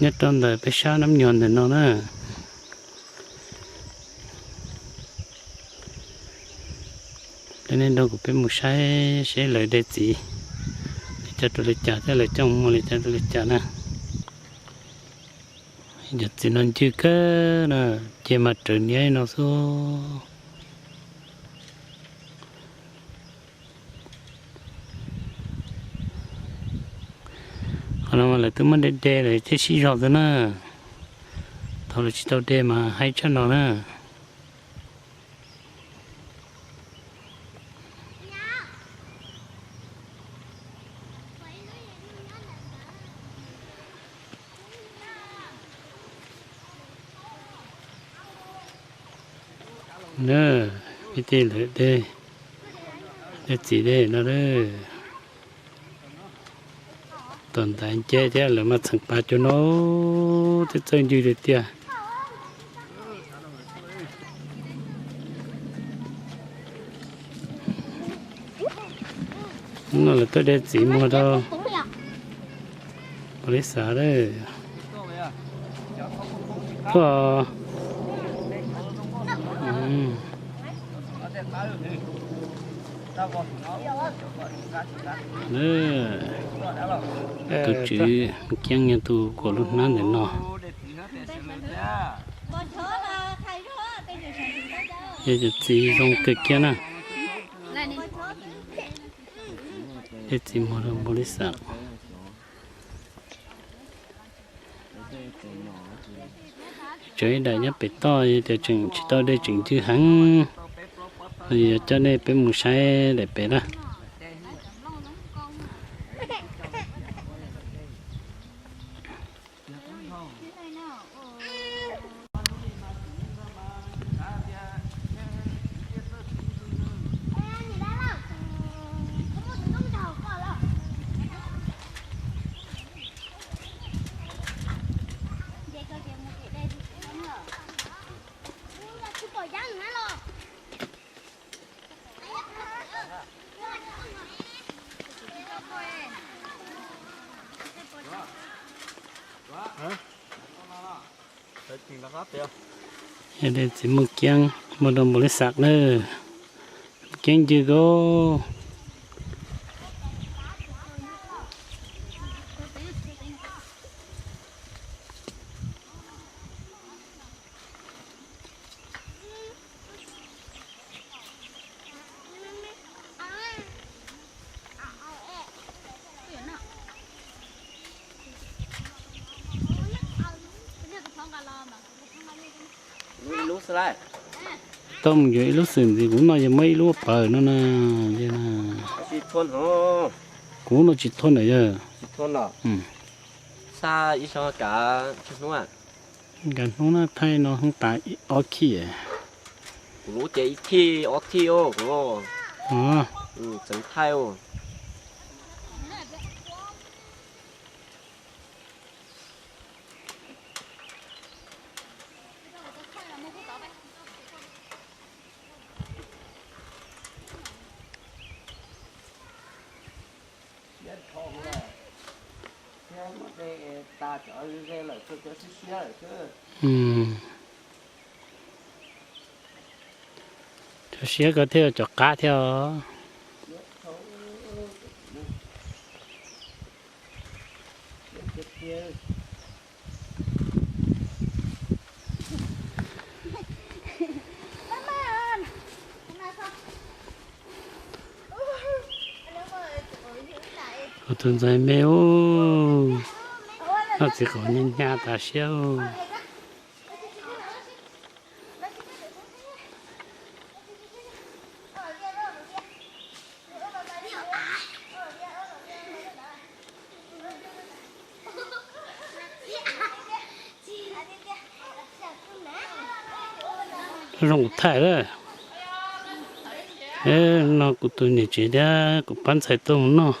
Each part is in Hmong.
Nyob rau ntawm peb sab Nab Nyuag ntawm no na. Peb nej nrog kuv peb mus saib seb lawv de txiv li cas rau li cas thiab lawv coj mus muag li cas rau li cas na. Cov txiv no ncw kawg na, ces mas rawv niab no xwb. Qhov no mas lawv twb muab de de lawm thiaj sib zog xwb na. Thaum lawv tsis tau de mas haib tshaj no na. Na, vim tej lawv de txiv de no. Tom ntaiv nce thiab lawv mas txheem pas cov no thiab txawj ncw tiag tiag. No lawv tuaj de txiv muag rau npaum li xav lawm. Tuaj. Tus tswv Kiab yog tus kuam lub hnab ntawm no. Yog cov txiv zoo kawg kiag na. De txiv muag rau npaum li xav. Tseem ib daim nyob pem toj tias tseem tsis tau de tseem ncw heev. Yog coj nej peb mus saib daim pem na. Yog de txiv muag kiab, muag rau npaum li xav na. Kiab ncw kawg. Tau mus yuav ib lub xwm ntxiv, kuv no yog muab ib lub pawg no na. Kuv no tsis thoj na yog. Nkag hnub na, thaij no hnub tas ob khij. Kuv lub ces ib khij ob khij os, kuv tseem thaij os. Cov siab ko thiaj cov qab thiab os. Kuv tus ntxhais me ub, noj txiv qaub nyab hnyav tas siab. Zoo kuv thaij lawm. No kuv tus niam tsev thiab kuv pab ntxhais tuaj mus noj.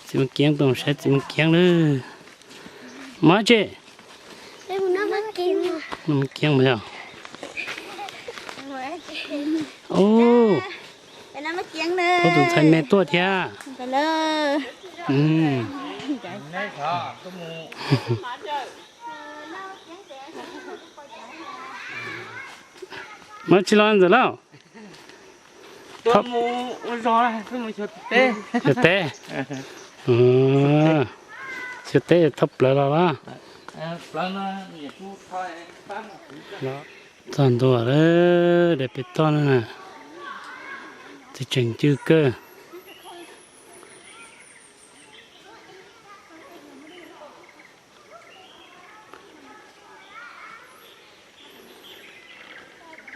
Txiv Muaj Kiab tuaj mus saib txiv Muaj Kiab lawm. Mab tse, Muaj Kiab mas yog. Ub, tus ntxhais me tuaj thiab. Muab tsis los ntawm lauj. Xyuas teb. Xyuas teb thauj plawv los los. Txog ntua lawm, daim pem toj na. Txiv tseem cw kawg.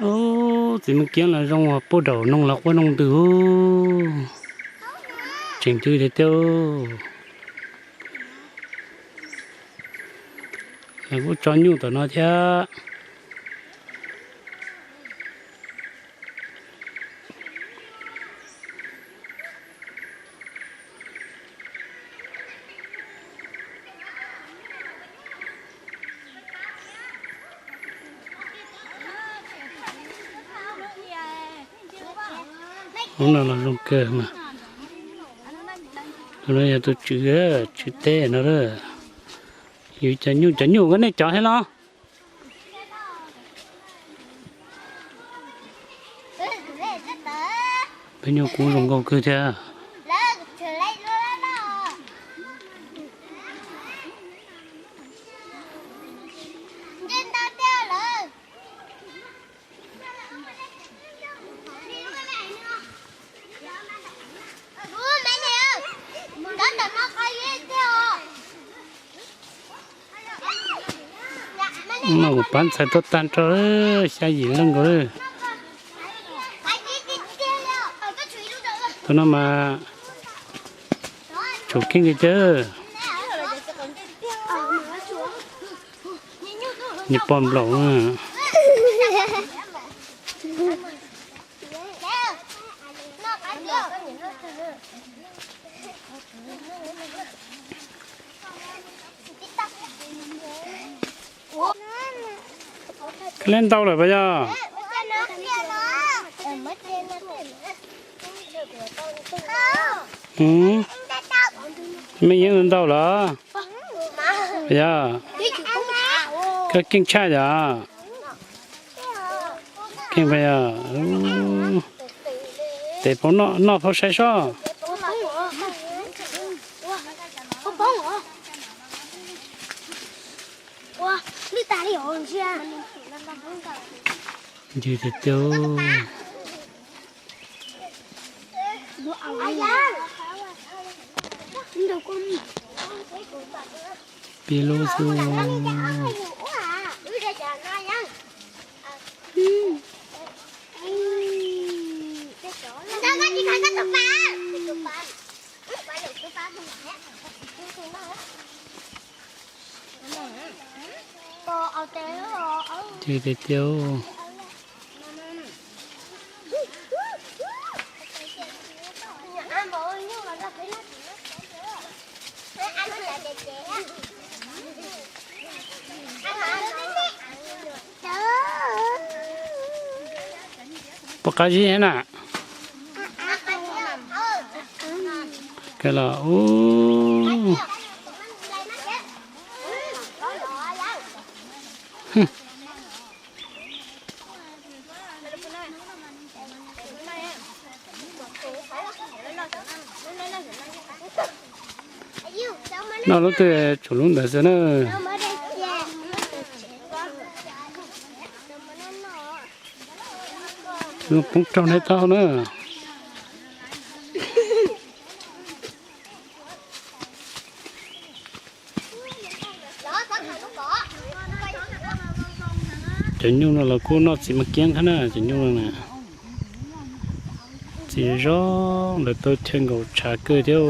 Ub, txiv Muaj Kiab los zoo uas puag daum noog los quaj noog ntws. Tseem cw tiag tiag. Lawv kuj tso nyuj tom no thiab. Ub, no los zoo kawg mas. Tus no yog tus tswv, tswv teb no. Yus cov nyuj, cov nyuj koj nej cov thiab los? Peb nyuj kub zoo nkauj kawg thiab. Ub, no kuv pab ntxhais tuaj tag nrho, xya yim leej nkaus lawm. Tus no mas tsum keej li cawg. Nws pom nplaum. Koj lig ntau lawm puas yog? Mej yeej ntau lawm. Puas yog? Koj keej tshaj yom? Keej puas yog? Tes paub noj, noj paub saib sob. Ncw tiag tiag. Pib lub xwb. Ncw tiag tiag. Puas qab zib na? Kawg los ub. Noj lub twg tsum lub ntawd xwb na. Poob raug neb taub hau na. Cov nyuj no los kuj noj txiv mas kiab nqhab na, cov nyuj no na. Txiv zoo, lawv tau chaw nkaum tshav kawg thiab.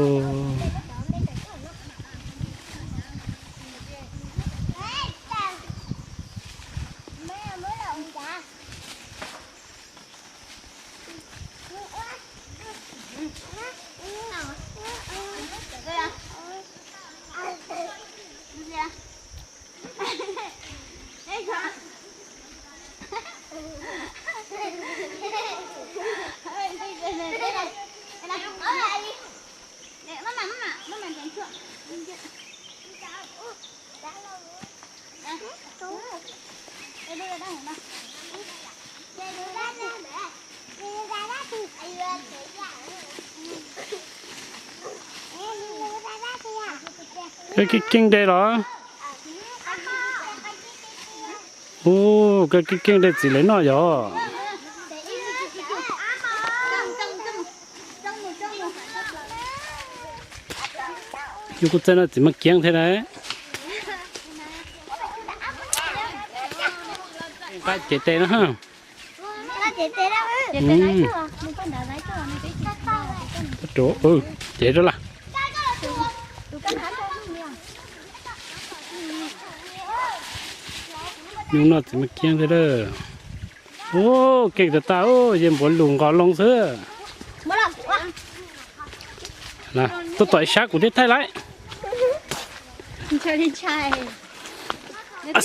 Koj keej keej de los? Ub, koj keej keej de txiv lawv noj yog? Yus kuj txawj noj txiv maj kiab thiab na. Nqa cev tes no. Cev rau las. Nyuj noj txiv maj kiab thiab lawm. Ub, keej tag tag, yawg npuav lus nqos loo xwb. Tuaj tom ib sab kuv thiaj thaij laiv.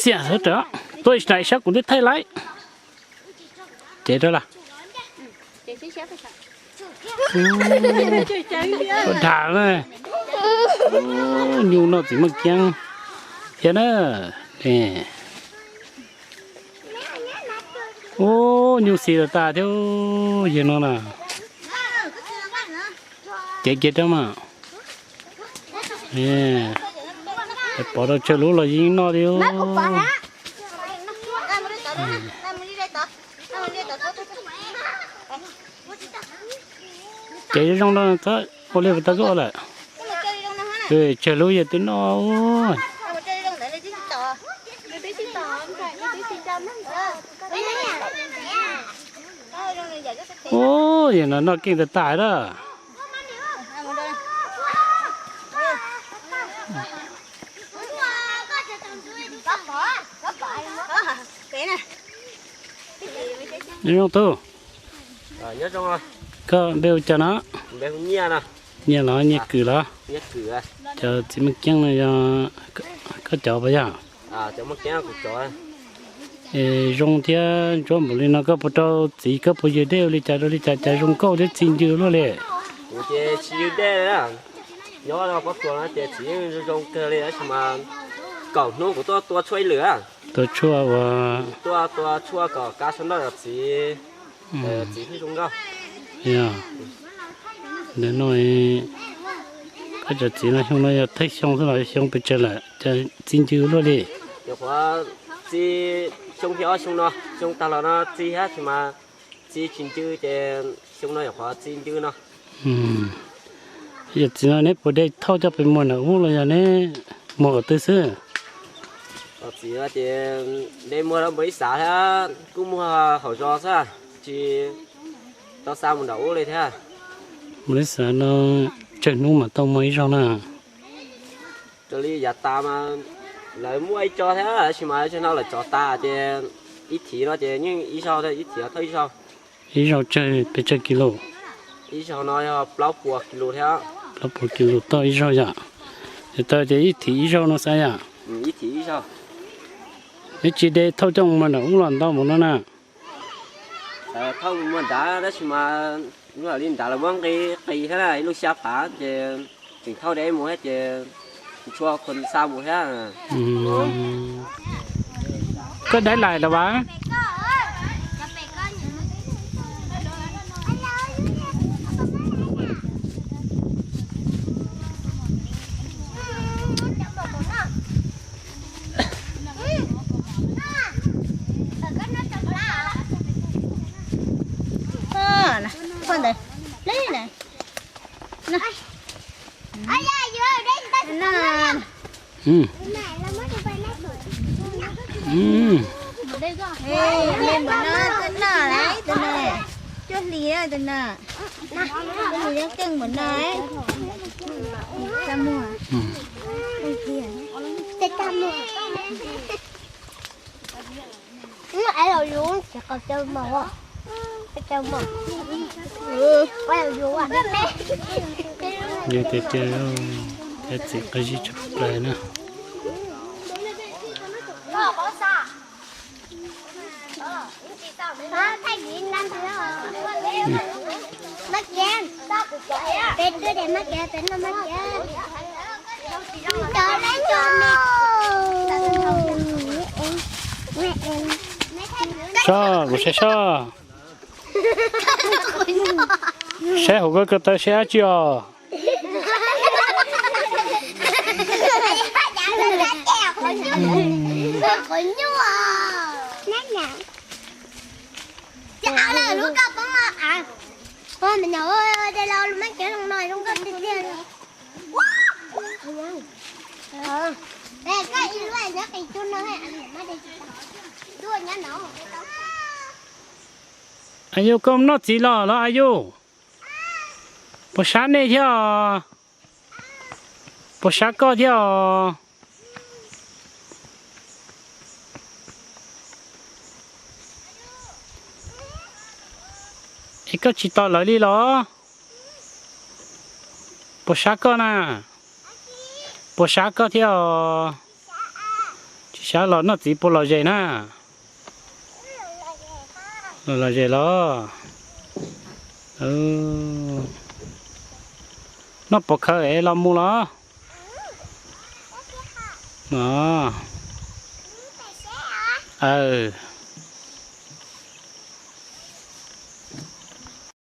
Xiam, tuaj ib sab kuv thiaj thaij laiv. Cev rau las. Ua dhas na. Nyuj noj txiv maj kiab thiab na. Ub, nyuj xis tas tas thiab yawg no na. Cev kiag rau mas. Pov rau tsawg lub los yeej noj li. Cev zoo zoo no txhob ua liaj tau koj lawm. Tsawg lub yawg twb noj. Ub, yawg no noj keej tag tag lawm. Nyob zoo tub. Koj npe hu cas no? Nyiaj los Nyiaj Kwm los? Cov txiv maj kiab no yog koj cov puas yog? Zoo thiab ntsuab npaum li no koj puas rau txiv koj puas yawg dej ua li cas rau li cas cas zoo nkauj thiab txi ncw luaj li? Kuv ces tsis yog dej, nyob no pob tsuas no ces txiv yeej zoo kawg li tab sis mas kaum hnub kuv tuaj tua tshuaj ib lwm. Tua tshuaj ua, tuaj tua tshuaj kom kab sab nroj yog txiv, txiv thiaj zoo nkauj. Yog, ntawm no koj cov txiv no xyoo no yog thawj xyoo xwb los xyoo pes tsawg lawm cas txi ncw luaj li? Nyuam qhuav txi xyoo thiab ob xyoo no, xyoo tag los no txi thiab tab sis mas txi tsis ncw ces xyoo no nyuam qhuav txi ncw no. Yog txiv no neb puas de thauj coj pes muag nram ub los yog neb muag qhov twg xwb? Txiv no ces de muag rau npawg ib xav thiab kuj muag hauv zos xwb, tsis tau xa mus nram ub li thiab. Npawg ib xav no tsawg hnub mas tau muag ib zaug na? Raws li yav tas mas lawv muaj ib co thiab tab sis mas tsawg no lawv tsov tas ces ib thiv no ces yeej ib zaug, ib thiv thauj ib zaug. Ib zaug tsawg pes tsawg kis lus? Ib zaug no yog plaub puas kis lus thiab. Plaub puas kis lus tau ib zaug yom? Yog tau ces ib thiv ib zaug no xav yom? Ib thiv ib zaug. Neb tsis de thauj coj mus nram ub los ntau mus no na? Thauj mus nrad tab sis mas li nrad lawv muab nqi qis thiab ib lub xya phav ces tseem thauj de mus thiab ces tsis tshua khuv xa mus thiab. Koj dab lais los vas? Cuaj hlis tus no, cuaj hlis yeej keej npaum no. Yog tias tias, txiv qab zib tshaj plaws na. Soj, kuv saib soj. Saib hauv koj ko taw saib dab tsi os? Qhov nyuaj. Ces av lawm lub koj poob av. Ua me nyuam, de los lub me kev zoo no zoo nkauj tiag tiag li. Koj ib lub nyob qis cug no, tuaj nyob no. Ayuj, koj noj txiv los los Ayuj? Puas sab nej thiab os? Puas sab koj thiab os? Es koj tsis tos lawv li los? Puas sab koj na? Puas sab koj thiab os? Tsis sab los noj txiv puas lom zem na? Los lom zem los? Noj pov khawv es los mus los? Aw.